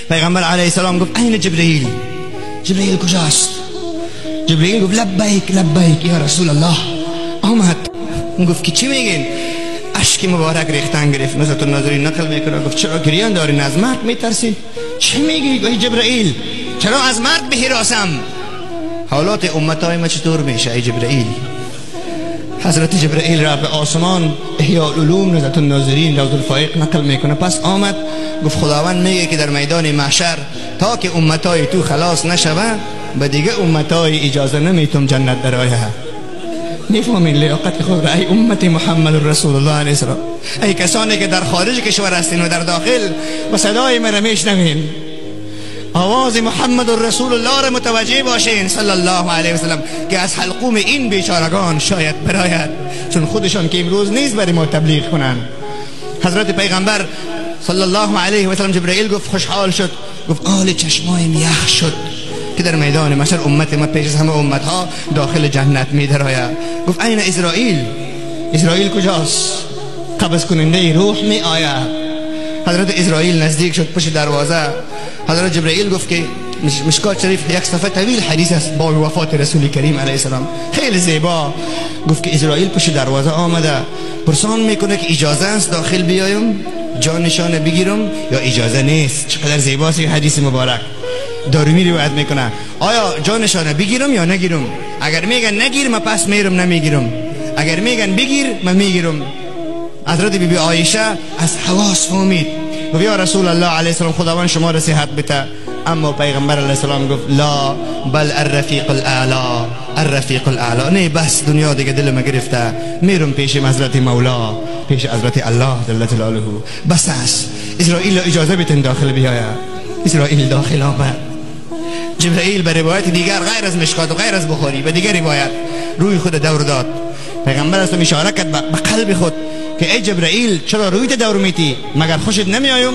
پیغمبر علیه السلام گفت عین جبرئیل، جبرئیل کجاست؟ جبرئیل گفت لبیک لبیک یا رسول الله. آمد گفت که چی میگین؟ اشک مبارک ریختن گرفت. نزهت الناظرین نقل میکنه، گفت چرا گریان دارین؟ از مرگ میترسین؟ چی میگی؟ گفت جبرئیل چرا از مرگ بهراسم؟ حالات امتای ما چطور میشه ای جبرئیل؟ حضرت جبرئیل را به آسمان، احیاء العلوم نزهت الناظرین روض الفائق نقل میکنه. پس آمد گفت خداوند میگه که در میدان محشر تا که امتای تو خلاص نشوه به دیگه امتای اجازه نمیتم جنت درآیه. میفهمین لیاقت خود را ای امت محمد رسول الله علیه السلام، ای کسانی که در خارج کشور هستین و در داخل و صدای مرا میشنوین، آواز محمد رسول الله را متوجه باشین صلی الله علیه وسلم که از حلقوم این بیچارگان شاید براید، چون خودشان که امروز نیز برای ما تبلیغ کنند. حضرت پیغمبر صلی الله علیه وسلم جبرئیل گفت خوشحال شد، گفت آل چشمایم یخ شد که در میدان محشر امت ما پیش از همه امتها داخل جنت می درآید. گفت این اسرائیل، اسرائیل کجاست؟ قبض کننده روح می آید. حضرت اسرائیل نزدیک شد پشت دروازه. حضرت جبرئیل گفت که مشکات شریف یک صفحه طویل حدیث است با وفات رسول کریم علیه السلام، خیلی زیبا. گفت که اسرائیل پشت دروازه آمده، پرسان میکنه که اجازه است داخل بیایم جانشان بگیرم یا اجازه نیست. چقدر زیباست این حدیث مبارک. دارمی روایت میکنه آیا جانشان بگیرم یا نگیرم؟ اگر میگن نگیر من پس میرم نمیگیرم، اگر میگن بگیر من میگیرم. حضرت بی بی عایشه از حواس فهمید، گفت یا رسول الله علیه السلام خداوند شما را صحت بده. اما پیغمبر علیه السلام گفت لا بل الرفیق الاعلی، الرفیق الاعلی. نه بس دنیا دیگه دلم گرفته، میرم پیش حضرت مولا، پیش حضرت الله جل جلاله، بس است. اسرائیل اجازه بتن داخل بیاید. اسرائیل داخل آمد. جبرئیل به روایت دیگر غیر از مشکات و غیر از بخاری به دیگر روایت روی خود دور داد. پیغمبر اسلام اشاره کرد به قلب خود که ای جبرئیل چرا روی دور میتی؟ مگر خوشت نمیایم؟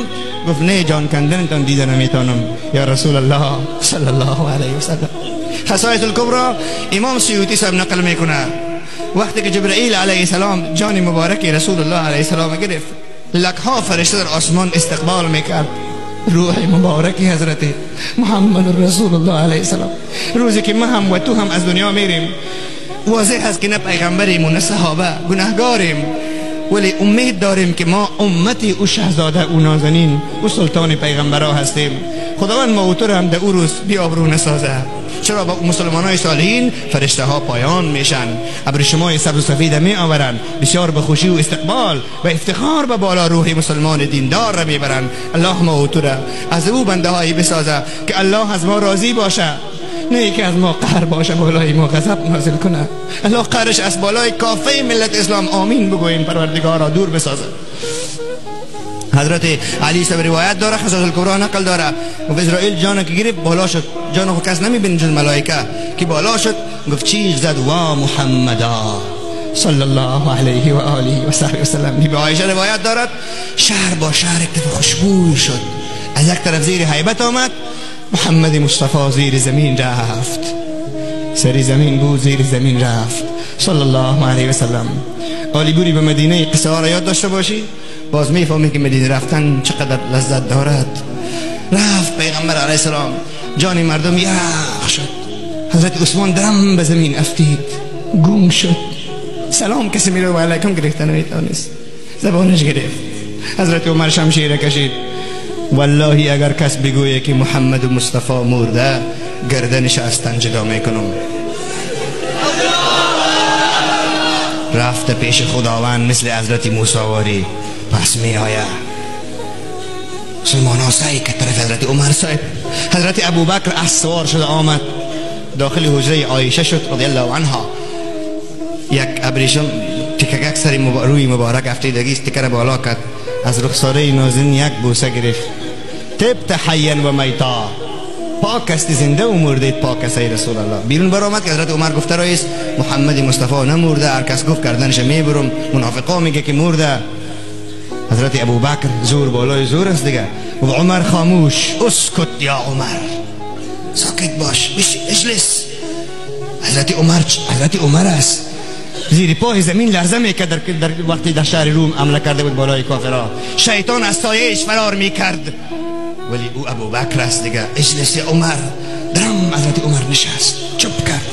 گفت نه جان کندنتان دیده نمیتونم یا رسول الله صلی الله علیه وسلم. خصائص الکبرى امام سیوطی صاحب نقل میکنه وقتی که جبرئیل علیه السلام جان مبارک رسول الله علیه السلام گرفت، لکها فرشته در آسمان استقبال میکرد روح مبارک حضرت محمد رسول الله علیه السلام. روزی که ما هم و تو هم از دنیا میریم، واضح است که نه پیغمبریم و نه صحابه، گناهگاریم، ولی امید داریم که ما امتی او شهزاده او نازنین او سلطان پیغمبرا هستیم. خداوند ما و تو هم در او روز بی آبرو نسازه. چرا با مسلمان های صالحین فرشته ها پایان میشن، ابریشمای سبز و سفید می آورن، بسیار به خوشی و استقبال و افتخار به بالا روح مسلمان دیندار را میبرن. الله ما و تو را از او بنده هایی بسازه که الله از ما راضی باشه، نه که از ما قهر باشه، بالای ما غضب نازل کنه. الله قهرش از بالای کافه ملت اسلام آمین بگوییم، پروردگار را دور بسازه. حضرت علی صاحب روایت داره، خصائص الکبرى نقل داره، گفت اسرائیل جان که گرفت بالا شد، جان خود کس نمیبینه جز ملائکه، که بالا شد گفت چیغ زد وا محمدا صلی الله علیه و آله و صحبه وسلم. بی بی عایشه روایت دارد شهر با شهر یک طرف خوشبوی شد، از یک طرف زیر هیبت آمد، محمد مصطفی زیر زمین رفت، سر زمین بود زیر زمین رفت صلی الله علیه و سلم. عالی بوری به مدینه قصه ها را یاد داشته باشی، باز میفهمی که مدینه رفتن چقدر لذت دارد. رفت پیغمبر علیه السلام، جان مردم یخ شد. حضرت عثمان درم به زمین افتید، گم شد، سلام کسی میره و علیکم گرفته نمیتونست، زبانش گرفت. حضرت عمر شمشیر کشید، والله اگر کس بگویه که محمد مصطفی مرده گردنش از تن جدا میکنم. رفت پیش خداوند مثل حضرت موسی واری پس می آید. مسلمان ها سعی که طرف حضرت عمر صاحب. حضرت ابوبکر از سوار شده آمد داخل حجره عایشه شد رضی الله عنها. یک ابریشم تکگک سر روی مبارک افتیدگی است، تکر بالا کرد، از رخساره نازنین یک بوسه گرفت. تبت حیا و میتا، پاک است زنده و مرده پاک است ای رسول الله. بیرون برآمد که حضرت عمر گفته رئیس محمد مصطفی نمرده، هر کس گفت گردنش میبرم، منافقا میگه که مرده. حضرت ابوبکر زور بالای زور است دیگه. و عمر خاموش، اسکت یا عمر، ساکت باش، اجلس. حضرت عمر حضرت عمر است، زیر پای زمین لرزه میکرد در وقتی در شهر روم حمله کرده بود بالای کافرها، شیطان از سایه‌اش فرار میکرد. ولی او ابوبکر است دیگه. اجلس عمر، درم حضرت عمر نشست، چپ کرد.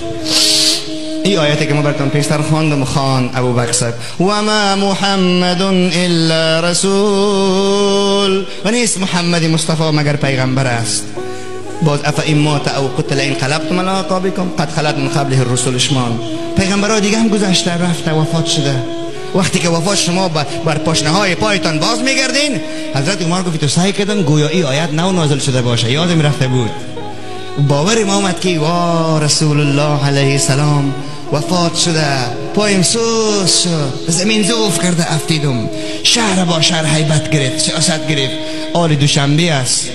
این آیتی که ما براتون پیشتر خواندم خان ابوبکر صاحب، و ما محمد الا رسول، و نیست محمد مصطفی مگر پیغمبر است. باز افا مات او قتل انقلبتم علی اعقابکم قد خلت من قبله الرسل. شما پیغمبرها دیگه هم گذشته رفته وفات شده. وقتی که وفات شما بر پاشنه های پایتان باز میگردین. حضرت عمر گفت تو سعی کردن گویا این آیت نو نازل شده باشه، یادم رفته بود. باور ما آمد که وا رسول الله علیه السلام وفات شده. پایم سوز شد، زمین ضعف کرده، افتیدم. شهر با شهر هیبت گرفت، سیاست گرفت. آل دوشنبه است،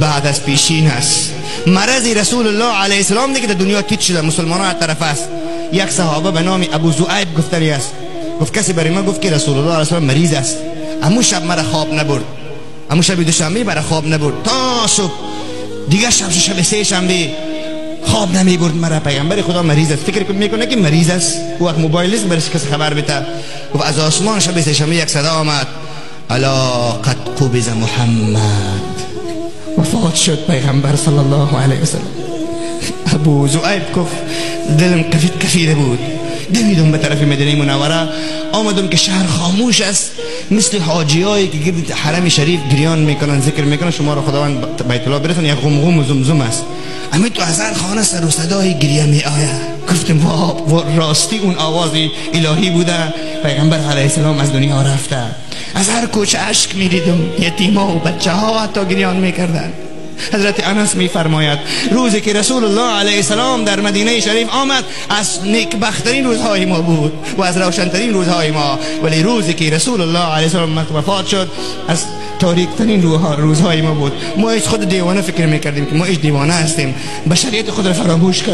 بعد از پیشین است. مرض رسول الله علیه السلام دیگه در دنیا تیت شده، مسلمان ها طرف است. یک صحابه به نام ابو ذؤیب گفتنی است، گفت کسی برای ما گفت که رسول الله علیه السلام مریض است. امو شب مرا خواب نبرد، امو شب دوشنبه مرا خواب نبرد تا صبح. دیگه شب شب سه شنبه خواب نمی برد مرا. پیغمبر خدا مریض است، فکر میکنه که مریض است. او وقت موبایل نیست برای کسی خبر بده. گفت از آسمان شب سه شنبه یک صدا آمد، الا قد قبض محمد. وفات شد پیغمبر صلی الله علیه وسلم. ابو ذؤیب گفت دلم کفید کفیده بود. دویدم به طرف مدینه منوره، آمدم که شهر خاموش است، مثل حاجیایی که گرد حرم شریف گریان میکنن ذکر میکنن شما رو خداوند بیت الله برسون، یک غمغم و زمزم است. اما تو از هر خانه سر و صدای گریه می آید. گفتم وا راستی اون آواز الهی بوده، پیغمبر علیه السلام از دنیا رفته. از هر کوچه اشک میدیدم، یتیما و بچه ها حتی گریان میکردن. حضرت انس میفرماید روزی که رسول الله علیه السلام در مدینه شریف آمد از نیکبختترین روزهای ما بود و از روشنترین روزهای ما، ولی روزی که رسول الله علیه السلام وفات شد از تاریکترین روزهای ما بود. ما هیچ خود دیوانه فکر میکردیم که ما هیچ دیوانه هستیم، بشریت خود را فراموش کردیم.